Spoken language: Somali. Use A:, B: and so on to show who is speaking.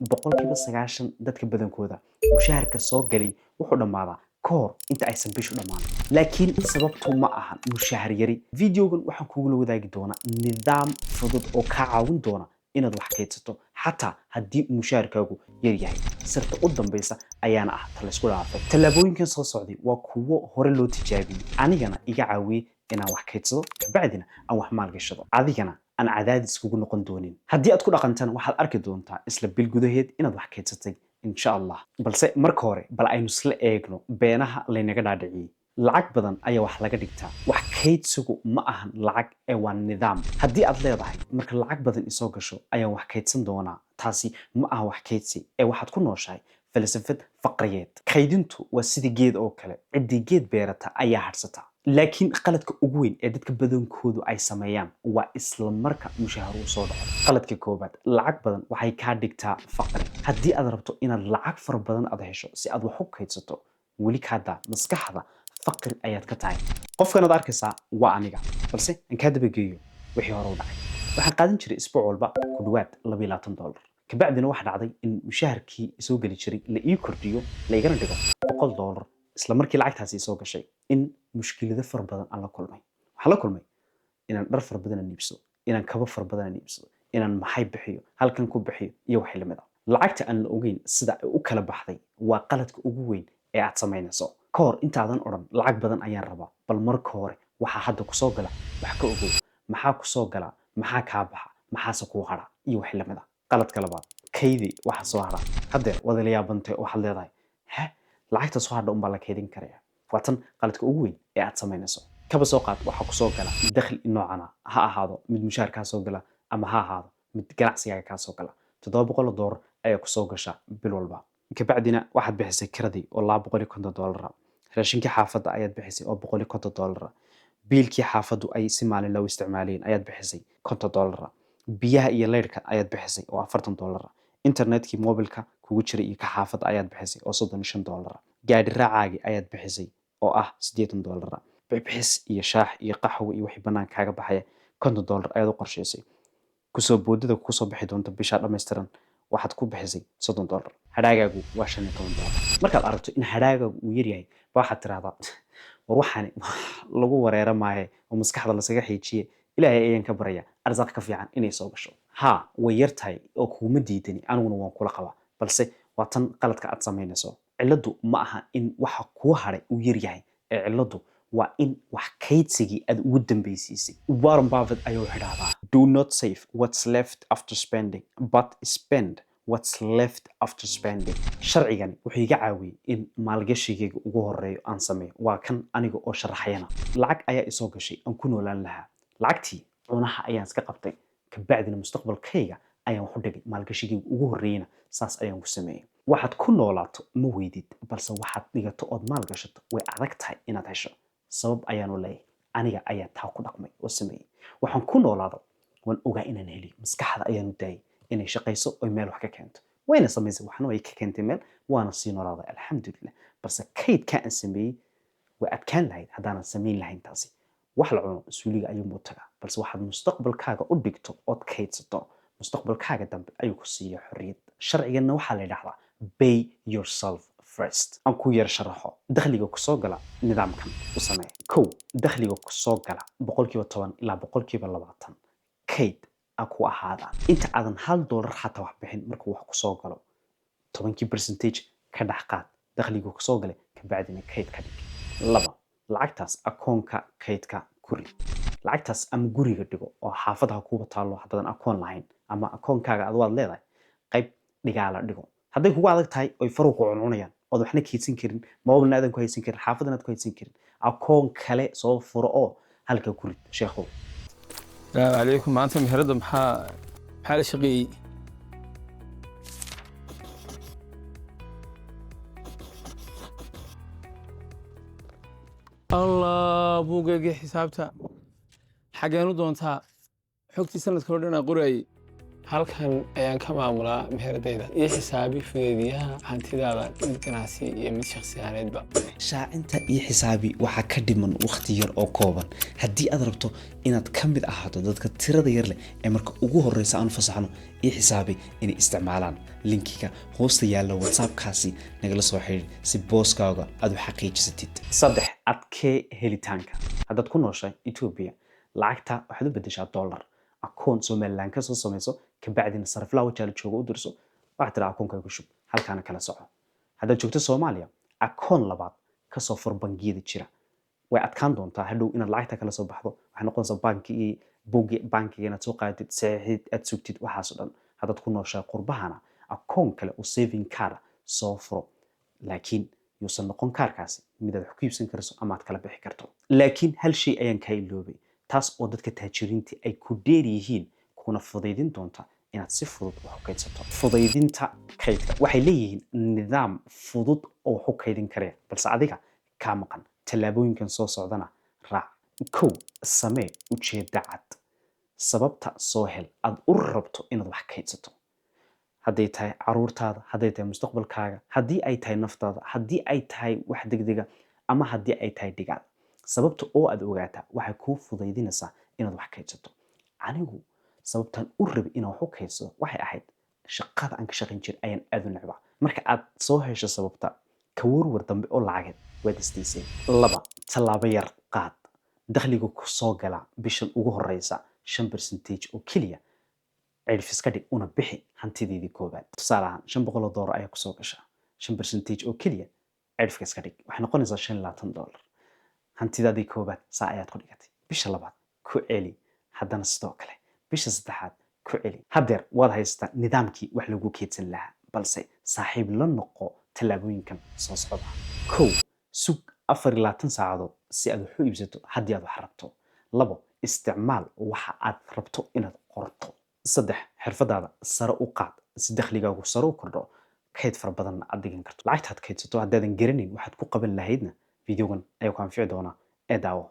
A: 90% dadka badankooda mushaharka soo galay wuxuu dhammaadaa ka hor inta aysan bishu dhammaan. Laakiin sababtu ma ahan mushahar yari. Videogan waxaan kugula wadaagi doonaa nidaam fudud oo kaa caawin doona inaad wax kaydsato xataa haddii mushaharkaagu yar yahay. Sirta u dambaysa ayaana ah ta laysku dhaafay. Tallaabooyinkan soo socday waa kuwo hore loo tijaabiyey, anigana iga caawiyey inaan wax kaydsado, kabacdina aan wax maalgashado, adigana aan cadaadis kugu noqon doonin. Haddii aad ku dhaqantana, waxaad arki doontaa isla bil gudaheed inaad wax kaydsatay, insha Allah. Balse marka hore bal aynu isla eegno beenaha laynaga dhaadhiciyey. Lacag badan ayaa wax laga dhigtaa. Wax kaydsigu ma ahan lacag ee waa nidaam. Haddii aad leedahay "Marka lacag badan isoo gasho ayaan wax kaydsan doonaa", taasi ma aha wax kaydsi ee waxaad ku nooshahay falsafad faqriyeed. Kaydintu waa sida geed oo kale: ciddii geed beerata ayaa hadhsata. Laakiin qaladka ugu weyn ee dadka badankoodu ay sameeyaan waa isla marka mushahar uu soo dhaco. Qaladka koobaad: lacag badan waxay kaa dhigtaa faqri. Haddii aad rabto inaad lacag fara badan aad hesho si aad wax u kaydsato, weli kaadaa maskaxda faqri ayaad ka tahay. Qofkan aad arkaysaa waa aniga, balse aan kaa dabageeyo wixii hore u dhacay. Waxaan qaadan jiray isbuuc walba ku dhawaad $22. Kabacdina waxaa dhacday in mushaharkii isoo geli jiray la ii kordhiyo, la igana dhigo $100. Isla markii lacagtaasi isoo gashay, in mushkilado fara badan aan la kulmay. Waxaan la kulmay inaan dhar fara badan aan iibsado, inaan kabo fara badan aan iibsado, inaan maxay bixiyo, halkan ku bixiyo iyo wixii lamid ah. Lacagta aan la ogeyn sida ay u kala baxday waa qaladka ugu weyn ee aad samaynayso. Ka hor intaadan odhan "Lacag badan ayaan rabaa", bal marka hore waxaa hadda kusoo gala wax ka ogow. Maxaa kusoo gala, maxaa kaa baxa, maxaase kuu hadha iyo wixii lamid ah. Qaladka labaad: kaydi waxa soo hadha. Haddeer waad ila yaabantay, waxaad leedahay, "He, lacagta soo hadha unbaa la kaydin karaya." Waa tan qaladka ugu weyn ee aad samaynayso. Kaba soo qaad waxaa kusoo gala dakhli noocana, ha ahaado mid mushaar kaa soo gala ama ha ahaado mid ganacsigaaga kaa soo gala. $700 ayaa kusoo gasha bil walba. Kabacdina waxaad bixisay kiradii oo $250, raashinkii xaafadda ayaad bixisay oo $150, biilkii xaafaddu ay si maalinle u isticmaalayeen ayaad bixisay $50, biyaha iyo leyrhka ayaad bixisay oo $40, internetkii mobilka kugu jiray iyo ka xaafadda ayaad bixisay oo $35, gaadhi raacaagii ayaad bixisay oo ah $80, bixbixis iyo shaax iyo qaxwo iyo wixii bannaan kaaga baxaya $50 ayaad u qorshaysay. Kusoo boodida kusoo bixi doonta bishaa dhammaystiran waxaad ku bixisay $30. Hadhaagaagu waa $15. Markaad aragto in hadhaagaagu uu yaryahay ba, waxaad tirahdaa, "War, waxaani lagu wareera maaye oo maskaxda lasaga xiijiye. Ilaahay ayaan ka baraya arsaaq ka fiican inay soo gasho." Haa, way yar tahay oo kuguma diidani, aniguna waan kula qabaa, balse waa tan qaladka aad samaynayso. Cilladdu ma aha in waxa kuu hadhay uu yar yahay ee cilladdu waa in wax kaydsigii aad ugu dambaysiisay. Warren Buffett ayaa wuxuu idhahdaa, "Do not save what's left after spending, but spend what's left after spending." Sharcigani wuxuu iga caawiyey in maalgashigayga ugu horeeyo aan sameeyo. Waa kan aniga oo sharaxayana. Lacag ayaa isoo gashay aan ku noolaan lahaa. Lacagtii cunaha ayaan iska qabtay, kabacdina mustaqbalkayga ayaan wax u dhigay. Maalgashigayga ugu horreeyana saas ayaan ku sameeyey. Waxaad ku noolaato ma weydid, balse waxaad dhigato ood maal gashato way adag tahay inaad hesho. Sabab ayaanu leeyahay: aniga ayaa taa ku dhaqmay oo sameeyey. Waxaan ku noolaado waan ogaa inaan heliyo. Maskaxda ayaanu daayay inay shaqayso oy meel wax ka keento, wayna samaysay, waxna way ka keentay meel, waana sii noolaaday, alxamdulilah. Balse kaydkaa aan sameeyey way adkaan lahayd haddaanan samayn lahayn taasi. Wax la cuno suuliga ayuunbuu tagaa, balse waxaad mustaqbalkaaga u dhigto ood kaydsato, mustaqbalkaaga dambe ayuu ku siiya xorriyad. Sharciganna waxaa la yidhahdaa "pay yourself first". Aan ku yar sharaxo. Dakhliga kusoo gala nidaamkan u samee. Kow, dakhliga kusoo gala 10% ilaa 20% kayd a ku ahaadaan. Inta aadan $1 xataa wax bixin, markuu wax kusoo galo, 10-kii percentage ka dhex qaad dakhliga kusoo galay, kabacdina kayd ka dhig. Laba, lacagtaas akoonka kaydka ku rid. Lacagtaas ama guriga dhigo oo xaafadaha kuuba taallo haddaadan akoon lahayn, ama akoonkaaga adu aad leedahay qayb dhigaala dhigo. Hadday kugu adag tahay oy faruhu ku cuncunayaan ood waxna kaydsan karin, mobilna aadan ku haysan karin, xaafadana aad ku haysan karin, akoon kale soo furo oo halka ku rid, sheekhow.
B: Salaamu calaykum. Maanta meherada maxaa la shaqeeyey? Allah, buugaygii xisaabta xageen u doontaa? Xogtii sanadka oo dhan aan qoraayey. Halkan ayaan ka maamulaa meheradayda. Ii Xisaabi, fudeediyaha hantidaada, mid ganacsi iyo mid shakhsi ahaaneedba.
A: Shaacinta iyo Xisaabi waxaa ka dhiman wakhti yar oo kooban. Haddii aad rabto inaad ka mid ahaato dadka tirada yar leh ee marka ugu horeysa aanu fasaxno iyo Xisaabi inay isticmaalaan, linkiga hoosta yaalla WhatsAppkaasi nagala soo xiriir si booskaaga aad u xaqiijisatid. Saddex, adkee helitaanka. Haddaad ku nooshahay Etoobiya, lacagta waxaad u bedeshaa dollar. Akoon Somaliland ka soo samayso, kabacdina sariflaha Wajaale jooga u dirso. Waxaad tiraa, "Akoonkaaga ku shub," halkaana kala soco. Haddaad joogto Soomaaliya, akoon labaad kasoo fur bangiyada jira. Way adkaan doontaa hadhow inaad lacagta kala soo baxdo. Waxay noqonaysaa bankigii, buuggi bankiga inaad soo qaadatid, saxiixid, aad sugtid, waxaas oo dhan. Haddaad ku nooshahay qurbahana, akoon kale oo saving card soo furo, laakiin yuusan noqon kaarkaasi mid aad wax ku iibsan karso ama aad kala bixi karto. Laakiin hal shay ayaan kaa iloobay, taas oo dadka taajiriinta ay ku dheer yihiin, kuna fudaydin doonta inaad si fudud wax u kaydsato: fudaydinta kaydka. Waxay leeyihiin nidaam fudud oo wax u kaydin karaya, balse adiga kaa maqan. Tallaabooyinkan soo socdana raac. Kow, samee ujeedda cad. Sababta soo hel aad u rabto inaad wax kaydsato, hadday tahay caruurtaada, hadday tahay mustaqbalkaaga, haddii ay tahay naftaada, haddii ay tahay wax degdega, ama haddii ay tahay dhigaal. Sababta oo aad ogaataa waxay kuu fudaydinaysaa inaad wax kaydsato. Anigu sababtaan u rabay inaan wax u kaydsado waxay ahayd shaqada aan ka shaqayn jiray ayaan aad u necbaa. Marka aad soo hesho sababta, ka warwar dambe oo lacageed waad isdaysay. Laba, tallaabo yar qaad. Dakhliga ku soo gala bishan ugu horeysa 5% oo keliya cidhif iska dhig, una bixi hantideedii koobaad. Tusaale ahaan, $500 ayaa kusoo gasha, 5% oo keliya cidhifka iska dhig, waxay noqonaysaa $25. Hantidaadii koobaad saa ayaad ku dhigatay. Bisha labaad ku celi haddana sidoo kale, bisha saddexaad ku celi. Haddeer waad haysataa nidaamkii wax lagu keydsan lahaa, balse saaxiib la noqo tallaabooyinkan soo socda. Kow, sug 24 saacadood si aad wax u iibsato haddii aad wax rabto. Labo, isticmaal waxa aad rabto inaad qorto. Saddex, xirfadaada sare u qaad si dakhligaagu sare u kordho, kayd fara badanna aad dhigan karto. Lacagtaad kaydsato haddaadan garanayn waxaad ku qaban lahaydna, videogan ayaa ku anfici doonaa ee daawo.